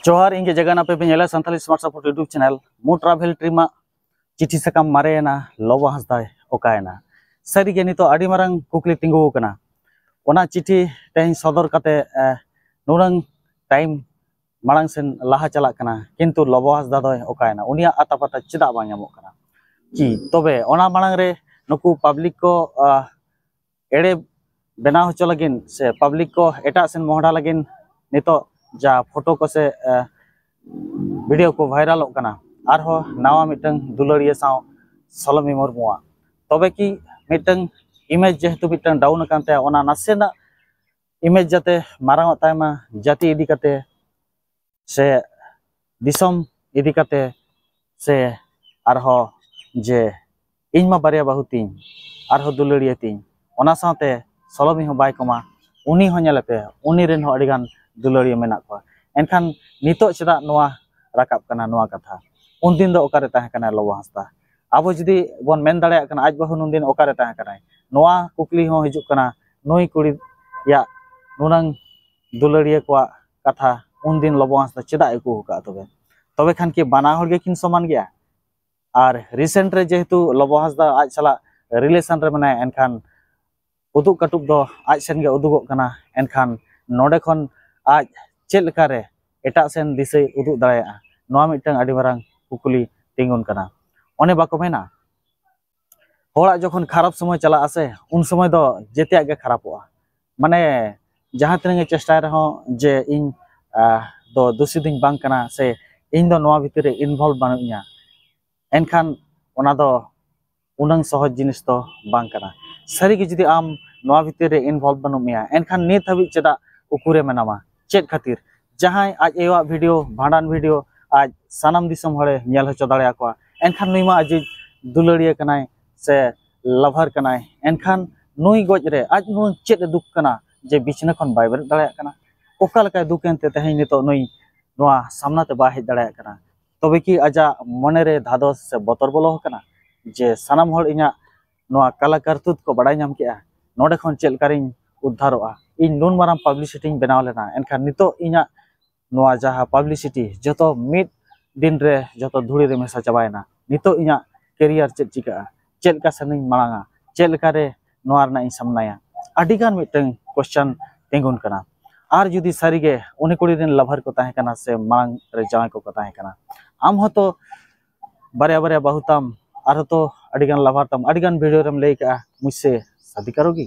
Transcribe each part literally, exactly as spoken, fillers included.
ᱡᱚᱦᱟᱨ, ᱤᱧ ᱜᱮ ᱡᱟᱜᱟᱱ, ᱟᱯᱮ ᱯᱮ ᱧᱮᱞᱟ Santali Smart Support YouTube channel᱾ ᱢᱩ ᱴᱨᱟᱵᱷᱮᱞ ᱴᱨᱤᱯ ᱢᱟ ᱪᱤᱴᱷᱤ ᱥᱟᱠᱟᱢ ᱢᱟᱨᱮᱭᱮᱱᱟ, ᱞᱚᱵᱚ ᱦᱟᱸᱥᱫᱟᱭ ᱚᱠᱟᱭᱮᱱᱟ? ᱥᱟᱹᱨᱤᱜᱮ ᱱᱤᱛᱚᱜ ᱟᱹᱰᱤ ᱢᱟᱨᱟᱝ ᱠᱩᱠᱞᱤ ᱛᱤᱸᱜᱩ ᱟᱠᱟᱱᱟ᱾ ᱚᱱᱟ ᱪᱤᱴᱷᱤ ᱛᱮᱦᱮᱧ ᱥᱚᱫᱚᱨ ᱠᱟᱛᱮ, ᱮ, ᱱᱩᱱᱟᱹᱝ ᱴᱟᱭᱤᱢ ᱢᱟᱲᱟᱝ ᱥᱮᱱ ᱞᱟᱦᱟ ᱪᱟᱞᱟᱜ ᱠᱟᱱᱟ, ᱠᱤᱱᱛᱩ ᱞᱚᱵᱚ ᱦᱟᱸᱥᱫᱟ ᱫᱚᱭ ᱚᱠᱟᱭᱮᱱᱟ? ᱩᱱᱤᱭᱟᱜ ᱟᱛᱟ ᱯᱟᱛᱟ ᱪᱮᱫᱟᱜ ᱵᱟᱝ ᱧᱟᱢᱚᱜ ᱠᱟᱱᱟ? ᱠᱤ ᱛᱚᱵᱮ ᱚᱱᱟ ᱢᱟᱲᱟᱝ ᱨᱮ ᱱᱩᱠᱩ ᱯᱟᱵᱽᱞᱤᱠ ᱠᱚ, ᱟ, ᱮᱲᱮ ᱵᱮᱱᱟᱣ ᱦᱚᱪᱚ ᱞᱟᱹᱜᱤᱫ ᱥᱮ ᱯᱟᱵᱽᱞᱤᱠ ᱠᱚ ᱮᱴᱟᱜ ᱥᱮᱱ ᱢᱚᱦᱰᱟ ᱞᱟᱹᱜᱤᱫ ᱱᱤᱛᱚᱜ ᱡᱟ ᱯᱷᱳᱴᱳ ᱠᱚ ᱥᱮ, ᱮ, ᱵᱷᱤᱰᱤᱭᱳ ᱠᱚ ᱵᱷᱟᱭᱨᱟᱞᱚᱜ ᱠᱟᱱᱟ, ᱟᱨᱦᱚᱸ ᱱᱟᱣᱟ ᱢᱤᱫᱴᱟᱝ ᱫᱩᱞᱟᱹᱲᱤᱭᱟᱹ ᱥᱟᱶ ᱥᱚᱞᱚᱢᱤ ᱢᱩᱨᱢᱩᱣᱟᱜ, ᱛᱚᱵᱮ ᱠᱤ ᱢᱤᱫᱴᱟᱝ ᱤᱢᱮᱡᱽ ᱡᱮᱦᱮᱛᱩ ᱢᱤᱫᱴᱟᱝ ᱰᱟᱣᱩᱱ ᱟᱠᱟᱱ ᱛᱟᱭᱟ, ᱚᱱᱟ ᱱᱟᱥᱮᱱᱟᱜ ᱤᱢᱮᱡᱽ ᱡᱟᱛᱮ ᱢᱟᱨᱟᱝ ᱚᱜ ᱛᱟᱭ ᱢᱟ, ᱡᱟᱹᱛᱤ ᱤᱫᱤ ᱠᱟᱛᱮ ᱥᱮ ᱫᱤᱥᱚᱢ ᱤᱫᱤ ᱠᱟᱛᱮ, ᱥᱮ ᱟᱨᱦᱚᱸ ᱡᱮ ᱤᱧ ᱢᱟ ᱵᱟᱨᱭᱟ ᱵᱟᱹᱦᱩ ᱛᱤᱧ, ᱟᱨᱦᱚᱸ ᱫᱩᱞᱟᱹᱲᱤᱭᱟᱹ ᱛᱤᱧ, ᱚᱱᱟ ᱥᱟᱶᱛᱮ ᱥᱚᱞᱚᱢᱤ ᱦᱚᱸ ᱵᱟᱭ ᱠᱚᱢᱟ, ᱩᱱᱤ ᱦᱚᱸ ᱧᱮᱞᱮᱯᱮ, ᱩᱱᱤ ᱨᱮᱱ ᱦᱚᱸ ᱟᱹᱰᱤᱜᱟᱱ ᱫᱩᱞᱟᱹᱲᱤᱭᱟᱹ ᱢᱮᱱᱟᱜ ᱠᱚᱣᱟ᱾ ᱮᱱᱠᱷᱟᱱ ᱱᱤᱛᱚᱜ ᱪᱮᱫᱟᱜ ᱱᱚᱣᱟ ᱨᱟᱠᱟᱵ ᱠᱟᱱᱟ, ᱱᱚᱣᱟ ᱠᱟᱛᱷᱟ? ᱩᱱᱫᱤᱱ ᱫᱚ ᱚᱠᱟᱨᱮ ᱛᱟᱦᱮᱸ ᱠᱟᱱᱟᱭ ᱞᱚᱵᱚ ᱦᱟᱸᱥᱫᱟ? ᱟᱵᱚ ᱡᱩᱫᱤ ᱵᱚᱱ ᱢᱮᱱ ᱫᱟᱲᱮᱭᱟᱜ ᱠᱟᱱᱟ, ᱟᱡ ᱵᱟᱹᱦᱩ ᱱᱩᱱᱫᱤᱱ ᱚᱠᱟᱨᱮ ᱛᱟᱦᱮᱸ ᱠᱟᱱᱟᱭ, ᱱᱚᱣᱟ ᱠᱩᱠᱞᱤ ᱦᱚᱸ ᱦᱤᱡᱩᱜ ᱠᱟᱱᱟ᱾ ᱱᱩᱭ ᱠᱩᱲᱤᱭᱟᱜ ᱱᱩᱱᱟᱹᱝ ᱫᱩᱞᱟᱹᱲᱤᱭᱟᱹ ᱠᱚᱣᱟᱜ ᱠᱟᱛᱷᱟ ᱩᱱᱫᱤᱱ ᱞᱚᱵᱚ ᱦᱟᱸᱥᱫᱟ ᱪᱮᱫᱟᱜ ᱮ ᱩᱠᱩ ᱟᱠᱟᱫᱼᱟ? ᱛᱚᱵᱮ, ᱛᱚᱵᱮ ᱠᱷᱟᱱ ᱠᱤ ᱵᱟᱱᱟ ᱦᱚᱲ ᱜᱮ ᱠᱤᱱ ᱥᱚᱢᱟᱱ ᱜᱮᱭᱟ? ᱟᱨ ᱨᱤᱥᱮᱱᱴ ᱨᱮ ᱡᱮᱦᱮᱛᱩ ᱞᱚᱵᱚ ᱦᱟᱸᱥᱫᱟ ᱟᱡ ᱥᱟᱞᱟᱜ ᱨᱤᱞᱮᱥᱚᱱ ᱨᱮ ᱢᱮᱱᱟᱭᱟ, ᱮᱱᱠᱷᱟᱱ ᱩᱫᱩᱜ ᱠᱟᱹᱴᱩᱵ ᱫᱚ ᱟᱡ ᱥᱮᱱ ᱜᱮ ᱩᱫᱩᱜᱚᱜ ᱠᱟᱱᱟ᱾ ᱮᱱᱠᱷᱟᱱ ᱱᱚᱰᱮ ᱠᱷᱚᱱ ᱟᱡ ᱪᱮᱫ ᱞᱮᱠᱟᱨᱮ ᱮᱴᱟᱜ ᱥᱮᱱ ᱫᱤᱥᱟᱹᱭ ᱩᱫᱩᱜ ᱫᱟᱲᱮᱭᱟᱜᱼᱟ? ᱱᱚᱣᱟ ᱢᱤᱫᱴᱟᱝ ᱟᱹᱰᱤ ᱢᱟᱨᱟᱝ ᱠᱩᱠᱞᱤ ᱛᱤᱸᱜᱩᱱ ᱠᱟᱱᱟ᱾ ᱚᱱᱮ ᱵᱟᱠᱚ ᱢᱮᱱᱟ, ᱦᱚᱲᱟᱜ ᱡᱚᱠᱷᱚᱱ ᱠᱷᱟᱨᱟᱯ ᱥᱚᱢᱚᱭ ᱪᱟᱞᱟᱜᱼᱟ ᱥᱮ, ᱩᱱ ᱥᱚᱢᱚᱭ ᱫᱚ ᱡᱮᱛᱮᱭᱟᱜ ᱜᱮ ᱠᱷᱟᱨᱟᱯᱚᱜᱼᱟ᱾ ᱢᱟᱱᱮ, ᱡᱟᱦᱟᱸ ᱛᱤᱱᱟᱹᱜ ᱜᱮ ᱪᱮᱥᱴᱟᱭ ᱨᱮᱦᱚᱸ ᱡᱮ ᱤᱧ, ᱟᱦ, ᱫᱚ ᱫᱩᱥᱤ ᱫᱚᱧ ᱵᱟᱝ ᱠᱟᱱᱟ ᱥᱮ ᱤᱧ ᱫᱚ ᱱᱚᱣᱟ ᱵᱷᱤᱛᱤᱨ ᱨᱮ ᱤᱱᱵᱷᱚᱞᱵᱷ ᱵᱟᱹᱱᱩᱜ ᱤᱧᱟ, ᱮᱱᱠᱷᱟᱱ ᱚᱱᱟ ᱫᱚ ᱩᱱᱟᱹᱝ ᱥᱚᱦᱚᱡᱽ ᱡᱤᱱᱤᱥ ᱫᱚ ᱵᱟᱝ ᱠᱟᱱᱟ᱾ ᱥᱟᱹᱨᱤᱜᱮ ᱡᱩᱫᱤ ᱟᱢ ᱱᱚᱣᱟ ᱵᱷᱤᱛᱤᱨ ᱨᱮ ᱤᱱᱵᱷᱚᱞᱵᱷ ᱵᱟᱹᱱᱩᱜ ᱢᱮᱭᱟ, ᱮᱱᱠᱷᱟᱱ ᱱᱤᱛ ᱦᱟᱹᱵᱤᱡ ᱪᱮᱫᱟᱜ ᱩᱠᱩᱨᱮ ᱢᱮᱱᱟᱢᱟ? ᱪᱮᱫ ᱠᱷᱟᱹᱛᱤᱨ? ᱡᱟᱦᱟᱸᱭ ᱟᱡ ᱟᱭᱳᱣᱟᱜ ᱵᱷᱤᱰᱤᱭᱳ, ᱵᱷᱟᱸᱰᱟᱱ ᱵᱷᱤᱰᱤᱭᱳ, ᱟᱡ ᱥᱟᱱᱟᱢ ᱫᱤᱥᱚᱢ ᱦᱚᱲᱮ ᱧᱮᱞ ᱦᱚᱪᱚ ᱫᱟᱲᱮᱭᱟᱠᱚᱣᱟ, ᱮᱱᱠᱷᱟᱱ ᱱᱩᱭ ᱢᱟ ᱟᱡᱤᱡ ᱫᱩᱞᱟᱹᱲᱤᱭᱟᱹ ᱠᱟᱱᱟᱭ ᱥᱮ ᱞᱟᱵᱷᱟᱨ ᱠᱟᱱᱟᱭ, ᱮᱱᱠᱷᱟᱱ ᱱᱩᱭ ᱜᱚᱡ ᱨᱮ ᱟᱡ ᱱᱩᱭ ᱪᱮᱫ ᱮ ᱫᱩᱠ ᱠᱟᱱᱟ ᱡᱮ ᱵᱤᱪᱷᱱᱟᱹ ᱠᱷᱚᱱ ᱵᱟᱭ ᱵᱮᱨᱮᱫ ᱫᱟᱲᱮᱭᱟᱜ ᱠᱟᱱᱟ? ᱚᱠᱟ ᱞᱮᱠᱟᱭ ᱫᱩᱠ ᱮᱱᱛᱮ ᱛᱮᱦᱮᱧ ᱱᱤᱛᱚᱜ ᱱᱩᱭ ᱱᱚᱣᱟ ᱥᱟᱢᱱᱟ ᱛᱮ ᱵᱟᱭ ᱦᱮᱡ ᱫᱟᱲᱮᱭᱟᱜ ᱠᱟᱱᱟ? ᱛᱚᱵᱮ ᱠᱤ ᱟᱡᱟᱜ ᱢᱚᱱᱮ ᱨᱮ ᱫᱷᱟᱫᱚᱥ ᱥᱮ ᱵᱚᱛᱚᱨ ᱵᱚᱞᱚ ᱟᱠᱟᱱᱟ ᱡᱮ ᱥᱟᱱᱟᱢ ᱦᱚᱲ ᱤᱧᱟᱹᱜ ᱱᱚᱣᱟ ᱠᱟᱞᱟ ᱠᱟᱨᱛᱩᱛ ᱠᱚ ᱵᱟᱲᱟᱭ ᱧᱟᱢ ᱠᱮᱜᱼᱟ, ᱱᱚᱰᱮ ᱠᱷᱚᱱ ᱪᱮᱫ ᱞᱮᱠᱟᱨᱤᱧ ᱩᱫᱽᱫᱷᱟᱨᱚᱜᱼᱟ? ᱤᱧ ᱱᱩᱱ ᱢᱟᱨᱟᱝ ᱯᱟᱵᱽᱞᱤᱥᱤᱴᱤᱧ ᱵᱮᱱᱟᱣ ᱞᱮᱱᱟ, ᱮᱱᱠᱷᱟᱱ ᱱᱤᱛᱚᱜ ᱤᱧᱟᱹᱜ ᱱᱚᱣᱟ ᱡᱟᱦᱟᱸ ᱯᱟᱵᱽᱞᱤᱥᱤᱴᱤ, ᱡᱚᱛᱚ ᱢᱤᱫ ᱫᱤᱱ ᱨᱮ ᱡᱚᱛᱚ ᱫᱷᱩᱲᱤ ᱨᱮ ᱢᱮᱥᱟ ᱪᱟᱵᱟᱭᱮᱱᱟ᱾ ᱱᱤᱛᱚᱜ ᱤᱧᱟᱹᱜ ᱠᱮᱨᱤᱭᱟᱨ ᱪᱮᱫ ᱪᱤᱠᱟᱹᱜᱼᱟ? ᱪᱮᱫ ᱞᱮᱠᱟ ᱥᱮᱱᱤᱧ ᱢᱟᱲᱟᱝᱟ? ᱪᱮᱫ ᱞᱮᱠᱟᱨᱮ ᱱᱚᱣᱟ ᱨᱮᱱᱟᱜ ᱤᱧ ᱥᱟᱢᱱᱟᱭᱟ? ᱟᱹᱰᱤᱜᱟᱱ ᱢᱤᱫᱴᱟᱝ ᱠᱚᱥᱪᱟᱱ ᱛᱤᱸᱜᱩᱱ ᱠᱟᱱᱟ᱾ ᱟᱨ ᱡᱩᱫᱤ ᱥᱟᱹᱨᱤᱜᱮ ᱩᱱᱤ ᱠᱩᱲᱤ ᱨᱮᱱ ᱞᱟᱵᱷᱟᱨ ᱠᱚ ᱛᱟᱦᱮᱸ ᱠᱟᱱᱟ ᱥᱮ ᱢᱟᱲᱟᱝ ᱨᱮ ᱡᱟᱶᱟᱭ ᱠᱚᱠᱚ ᱛᱟᱦᱮᱸ ᱠᱟᱱᱟ, ᱟᱢ ᱦᱚᱸᱛᱚ ᱵᱟᱨᱭᱟ ᱵᱟᱨᱭᱟ ᱵᱟᱹᱦᱩ ᱛᱟᱢ, ᱟᱨᱦᱚᱸ ᱛᱚ ᱟᱹᱰᱤᱜᱟᱱ ᱞᱟᱵᱷᱟᱨ ᱛᱟᱢ, ᱟᱹᱰᱤᱜᱟᱱ ᱵᱷᱤᱰᱤᱭᱳ ᱨᱮᱢ ᱞᱟᱹᱭ ᱠᱟᱜᱼᱟ, "ᱢᱩᱡᱷᱥᱮ ᱥᱟᱫᱤ ᱠᱟᱨᱳᱜᱤ?"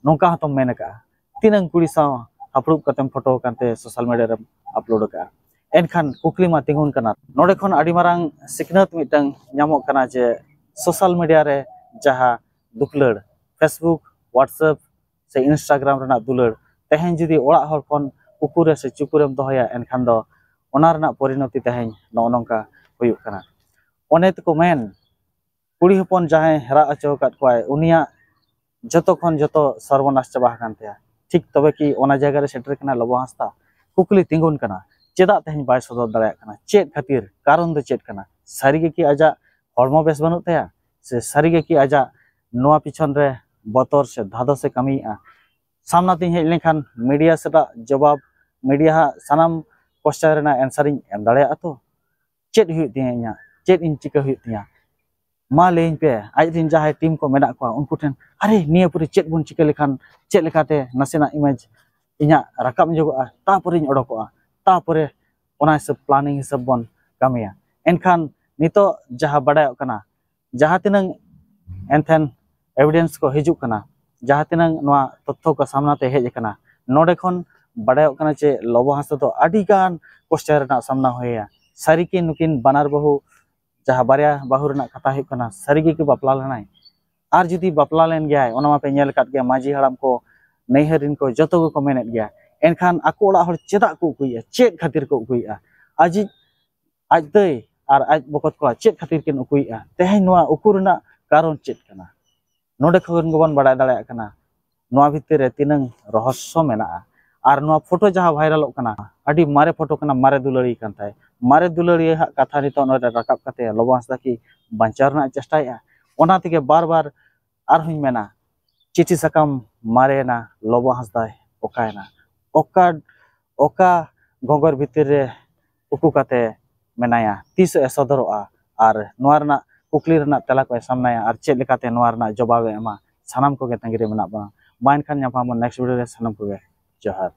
ᱱᱚᱝᱠᱟ ᱦᱚᱸᱛᱚᱢ ᱢᱮᱱ ᱠᱟᱜᱼᱟ᱾ ᱛᱤᱱᱟᱹᱝ ᱠᱩᱲᱤ ᱥᱟᱶ ᱦᱟᱯᱲᱩᱵ ᱠᱟᱛᱮᱢ ᱯᱷᱳᱴᱳ ᱟᱠᱟᱱ ᱛᱮ ᱥᱳᱥᱟᱞ ᱢᱤᱰᱤᱭᱟ ᱨᱮᱢ ᱟᱯᱞᱳᱰ ᱟᱠᱟᱜᱼᱟ? ᱮᱱᱠᱷᱟᱱ ᱠᱩᱠᱞᱤ ᱢᱟ ᱛᱤᱸᱜᱩᱱ ᱠᱟᱱᱟ᱾ ᱱᱚᱰᱮ ᱠᱷᱚᱱ ᱟᱹᱰᱤ ᱢᱟᱨᱟᱝ ᱥᱤᱠᱷᱱᱟᱹᱛ ᱢᱤᱫᱴᱟᱝ ᱧᱟᱢᱚᱜ ᱠᱟᱱᱟ ᱡᱮ ᱥᱳᱥᱟᱞ ᱢᱤᱰᱤᱭᱟ ᱨᱮ ᱡᱟᱦᱟᱸ ᱫᱩᱯᱞᱟᱹᱲ, ᱯᱷᱮᱥᱵᱩᱠ, ᱣᱟᱴᱥᱮᱯ ᱥᱮ ᱤᱱᱥᱴᱟᱜᱨᱟᱢ ᱨᱮᱱᱟᱜ ᱫᱩᱞᱟᱹᱲ, ᱛᱮᱦᱮᱧ ᱡᱩᱫᱤ ᱚᱲᱟᱜ ᱦᱚᱲ ᱠᱷᱚᱱ ᱩᱠᱩᱨᱮ ᱥᱮ ᱪᱩᱠᱩᱨᱮᱢ ᱫᱚᱦᱚᱭᱟ, ᱮᱱᱠᱷᱟᱱ ᱫᱚ ᱚᱱᱟ ᱨᱮᱱᱟᱜ ᱯᱚᱨᱤᱱᱚᱛᱤ ᱛᱮᱦᱮᱧ ᱱᱚᱜᱼᱚ ᱱᱚᱝᱠᱟ ᱦᱩᱭᱩᱜ ᱠᱟᱱᱟ᱾ ᱚᱱᱮ ᱛᱮᱠᱚ ᱢᱮᱱ, ᱠᱩᱲᱤ ᱦᱚᱯᱚᱱ ᱡᱟᱦᱟᱸᱭ ᱦᱟᱨᱟ ᱦᱚᱪᱚ ᱟᱠᱟᱫ ᱠᱚᱣᱟᱭ, ᱩᱱᱤᱭᱟᱜ ᱡᱚᱛᱚ ᱠᱷᱚᱱ ᱡᱚᱛᱚ ᱥᱚᱨᱵᱚᱱᱟᱥ ᱪᱟᱵᱟ ᱟᱠᱟᱱ ᱛᱟᱭᱟ᱾ ᱴᱷᱤᱠ ᱛᱚᱵᱮ ᱠᱤ ᱚᱱᱟ ᱡᱟᱭᱜᱟ ᱨᱮ ᱥᱮᱴᱮᱨ ᱠᱟᱱᱟ ᱞᱚᱵᱚ ᱦᱟᱸᱥᱫᱟ? ᱠᱩᱠᱞᱤ ᱛᱤᱸᱜᱩᱱ ᱠᱟᱱᱟ, ᱪᱮᱫᱟᱜ ᱛᱮᱦᱮᱧ ᱵᱟᱭ ᱥᱚᱫᱚᱨ ᱫᱟᱲᱮᱭᱟᱜ ᱠᱟᱱᱟ? ᱪᱮᱫ ᱠᱷᱟᱹᱛᱤᱨ? ᱠᱟᱨᱚᱱ ᱫᱚ ᱪᱮᱫ ᱠᱟᱱᱟ? ᱥᱟᱹᱨᱤ ᱜᱮ ᱠᱤ ᱟᱡᱟᱜ ᱦᱚᱲᱢᱚ ᱵᱮᱥ ᱵᱟᱹᱱᱩᱜ ᱛᱟᱭᱟ? ᱥᱮ ᱥᱟᱹᱨᱤ ᱜᱮ ᱠᱤ ᱟᱡᱟᱜ ᱱᱚᱣᱟ ᱯᱤᱪᱷᱚᱱ ᱨᱮ ᱵᱚᱛᱚᱨ ᱥᱮ ᱫᱷᱟᱫᱚᱥ ᱮ ᱠᱟᱹᱢᱤᱭᱮᱫᱼᱟ? ᱥᱟᱢᱱᱟ ᱛᱤᱧ ᱦᱮᱡ ᱞᱮᱱᱠᱷᱟᱱ ᱢᱤᱰᱤᱭᱟ ᱥᱮᱫᱟᱜ ᱡᱚᱵᱟᱵ, ᱢᱤᱰᱤᱭᱟ ᱦᱟᱜ ᱥᱟᱱᱟᱢ ᱠᱚᱥᱪᱟᱱ ᱨᱮᱱᱟᱜ ᱮᱱᱥᱟᱨ ᱤᱧ ᱮᱢ ᱫᱟᱲᱮᱭᱟᱜᱼᱟ ᱛᱚ? ᱪᱮᱫ ᱦᱩᱭᱩᱜ ᱛᱤᱧᱟᱹ ᱤᱧᱟᱹᱜ? ᱪᱮᱫ ᱤᱧ ᱪᱤᱠᱟᱹ ᱦᱩᱭᱩᱜ ᱛᱤᱧᱟᱹ? ᱢᱟ ᱞᱟᱹᱭᱟᱹᱧ ᱯᱮ, ᱟᱡ ᱨᱮᱱ ᱡᱟᱦᱟᱸᱭ ᱴᱤᱢ ᱠᱚ ᱢᱮᱱᱟᱜ ᱠᱚᱣᱟ, ᱩᱱᱠᱩ ᱴᱷᱮᱱ, "ᱟᱨᱮ, ᱱᱤᱭᱟᱹ ᱯᱚᱨᱮ ᱪᱮᱫ ᱵᱚᱱ ᱪᱤᱠᱟᱹ ᱞᱮᱠᱷᱟᱱ ᱪᱮᱫ ᱞᱮᱠᱟᱛᱮ ᱱᱟᱥᱮᱱᱟᱜ ᱤᱢᱮᱡᱽ ᱤᱧᱟᱹᱜ ᱨᱟᱠᱟᱵ ᱧᱚᱜᱚᱜᱼᱟ, ᱛᱟᱯᱚᱨᱮᱧ ᱚᱰᱚᱠᱚᱜᱼᱟ, ᱛᱟᱯᱚᱨᱮ ᱚᱱᱟ ᱦᱤᱥᱟᱹᱵ, ᱯᱞᱟᱱᱤᱝ ᱦᱤᱥᱟᱹᱵ ᱵᱚᱱ ᱠᱟᱹᱢᱤᱭᱟ"? ᱮᱱᱠᱷᱟᱱ ᱱᱤᱛᱚᱜ ᱡᱟᱦᱟᱸ ᱵᱟᱰᱟᱭᱚᱜ ᱠᱟᱱᱟ, ᱡᱟᱦᱟᱸ ᱛᱤᱱᱟᱹᱝ ᱮᱱᱛᱷᱮᱱ ᱮᱵᱷᱤᱰᱮᱱᱥ ᱠᱚ ᱦᱤᱡᱩᱜ ᱠᱟᱱᱟ, ᱡᱟᱦᱟᱸ ᱛᱤᱱᱟᱹᱝ ᱱᱚᱣᱟ ᱛᱚᱛᱛᱷᱚ ᱠᱚ ᱥᱟᱢᱱᱟ ᱛᱮ ᱦᱮᱡ ᱟᱠᱟᱱᱟ, ᱱᱚᱰᱮ ᱠᱷᱚᱱ ᱵᱟᱰᱟᱭᱚᱜ ᱠᱟᱱᱟ ᱡᱮ ᱞᱚᱵᱚ ᱦᱟᱸᱥᱫᱟ ᱫᱚ ᱟᱹᱰᱤ ᱜᱟᱱ ᱠᱚᱥᱴᱚ ᱨᱮᱱᱟᱜ ᱥᱟᱢᱱᱟ ᱦᱩᱭᱟᱭᱟ᱾ ᱥᱟᱹᱨᱤ ᱠᱤ ᱱᱩᱠᱤᱱ ᱵᱟᱱᱟᱨ ᱵᱟᱹᱦᱩ, ᱡᱟᱦᱟᱸ ᱵᱟᱨᱭᱟ ᱵᱟᱹᱦᱩ ᱨᱮᱱᱟᱜ ᱠᱟᱛᱷᱟ ᱦᱩᱭᱩᱜ ᱠᱟᱱᱟ, ᱥᱟᱹᱨᱤ ᱜᱮ ᱠᱤ ᱵᱟᱯᱞᱟ ᱞᱮᱱᱟᱭ? ᱟᱨ ᱡᱩᱫᱤ ᱵᱟᱯᱞᱟ ᱞᱮᱱ ᱜᱮᱭᱟᱭ, ᱚᱱᱟ ᱢᱟᱯᱮ ᱧᱮᱞ ᱟᱠᱟᱫ ᱜᱮᱭᱟ, ᱢᱟᱹᱡᱷᱤ ᱦᱟᱲᱟᱢ ᱠᱚ, ᱱᱟᱹᱭᱦᱟᱹᱨ ᱨᱮᱱ ᱠᱚ, ᱡᱚᱛᱚ ᱜᱮᱠᱚ ᱢᱮᱱᱮᱫ ᱜᱮᱭᱟ᱾ ᱮᱱᱠᱷᱟᱱ ᱟᱠᱚ ᱚᱲᱟᱜ ᱦᱚᱲ ᱪᱮᱫᱟᱜ ᱠᱚ ᱩᱠᱩᱭᱮᱫᱼᱟ? ᱪᱮᱫ ᱠᱷᱟᱹᱛᱤᱨ ᱠᱚ ᱩᱠᱩᱭᱮᱫᱼᱟ? ᱟᱡᱤᱡ, ᱟᱡ ᱫᱟᱹᱭ ᱟᱨ ᱟᱡ ᱵᱚᱠᱚᱛ ᱠᱚᱲᱟ ᱪᱮᱫ ᱠᱷᱟᱹᱛᱤᱨ ᱠᱤᱱ ᱩᱠᱩᱭᱮᱫᱼᱟ? ᱛᱮᱦᱮᱧ ᱱᱚᱣᱟ ᱩᱠᱩ ᱨᱮᱱᱟᱜ ᱠᱟᱨᱚᱱ ᱪᱮᱫ ᱠᱟᱱᱟ? ᱱᱚᱰᱮ ᱠᱷᱚᱱ ᱜᱮᱵᱚᱱ ᱵᱟᱲᱟᱭ ᱫᱟᱲᱮᱭᱟᱜ ᱠᱟᱱᱟ ᱱᱚᱣᱟ ᱵᱷᱤᱛᱤᱨ ᱨᱮ ᱛᱤᱱᱟᱹᱝ ᱨᱚᱦᱚᱥᱥᱚ ᱢᱮᱱᱟᱜᱼᱟ᱾ ᱟᱨ ᱱᱚᱣᱟ ᱯᱷᱳᱴᱳ ᱡᱟᱦᱟᱸ ᱵᱷᱟᱭᱨᱟᱞᱚᱜ ᱠᱟᱱᱟ, ᱟᱹᱰᱤ ᱢᱟᱨᱮ ᱯᱷᱳᱴᱳ ᱠᱟᱱᱟ, ᱢᱟᱨᱮ ᱫᱩᱞᱟᱹᱲᱤᱭᱟᱹ ᱠᱟᱱ ᱛᱟᱭ᱾ ᱢᱟᱨᱮ ᱫᱩᱞᱟᱹᱲᱤᱭᱟᱹ ᱦᱟᱜ ᱠᱟᱛᱷᱟ ᱱᱤᱛᱚᱜ ᱱᱚᱰᱮ ᱨᱟᱠᱟᱵ ᱠᱟᱛᱮ ᱞᱚᱵᱚ ᱦᱟᱸᱥᱫᱟ ᱠᱤ ᱵᱟᱧᱪᱟᱣ ᱨᱮᱱᱟᱜ ᱮ ᱪᱮᱥᱴᱟᱭᱮᱫᱼᱟ? ᱚᱱᱟ ᱛᱮᱜᱮ ᱵᱟᱨ ᱵᱟᱨ ᱟᱨᱦᱚᱸᱧ ᱢᱮᱱᱟ, ᱪᱤᱴᱷᱤ ᱥᱟᱠᱟᱢ ᱢᱟᱨᱮᱭᱮᱱᱟ, ᱞᱚᱵᱚ ᱦᱟᱸᱥᱫᱟᱭ ᱚᱠᱟᱭᱮᱱᱟ? ᱚᱠᱟ, ᱚᱠᱟ ᱜᱚᱸᱜᱚᱨ ᱵᱷᱤᱛᱤᱨ ᱨᱮ ᱩᱠᱩ ᱠᱟᱛᱮ ᱢᱮᱱᱟᱭᱟ, ᱛᱤᱥ ᱮ ᱥᱚᱫᱚᱨᱚᱜᱼᱟ ᱟᱨ ᱱᱚᱣᱟ ᱨᱮᱱᱟᱜ ᱠᱩᱠᱞᱤ ᱨᱮᱱᱟᱜ ᱛᱮᱞᱟ ᱠᱚᱭ ᱥᱟᱢᱱᱟᱭᱟ ᱟᱨ ᱪᱮᱫ ᱞᱮᱠᱟᱛᱮ ᱱᱚᱣᱟ ᱨᱮᱱᱟᱜ ᱡᱚᱵᱟᱵ ᱮ ᱮᱢᱟ, ᱥᱟᱱᱟᱢ ᱠᱚᱜᱮ ᱛᱟᱺᱜᱤ ᱨᱮ ᱢᱮᱱᱟᱜ ᱵᱚᱱᱟ᱾ ᱢᱟ ᱮᱱᱠᱷᱟᱱ ᱧᱟᱯᱟᱢ ᱵᱚᱱ next video ᱨᱮ᱾ ᱥᱟᱱᱟᱢ ᱠᱚᱜᱮ ᱡᱚᱦᱟᱨ᱾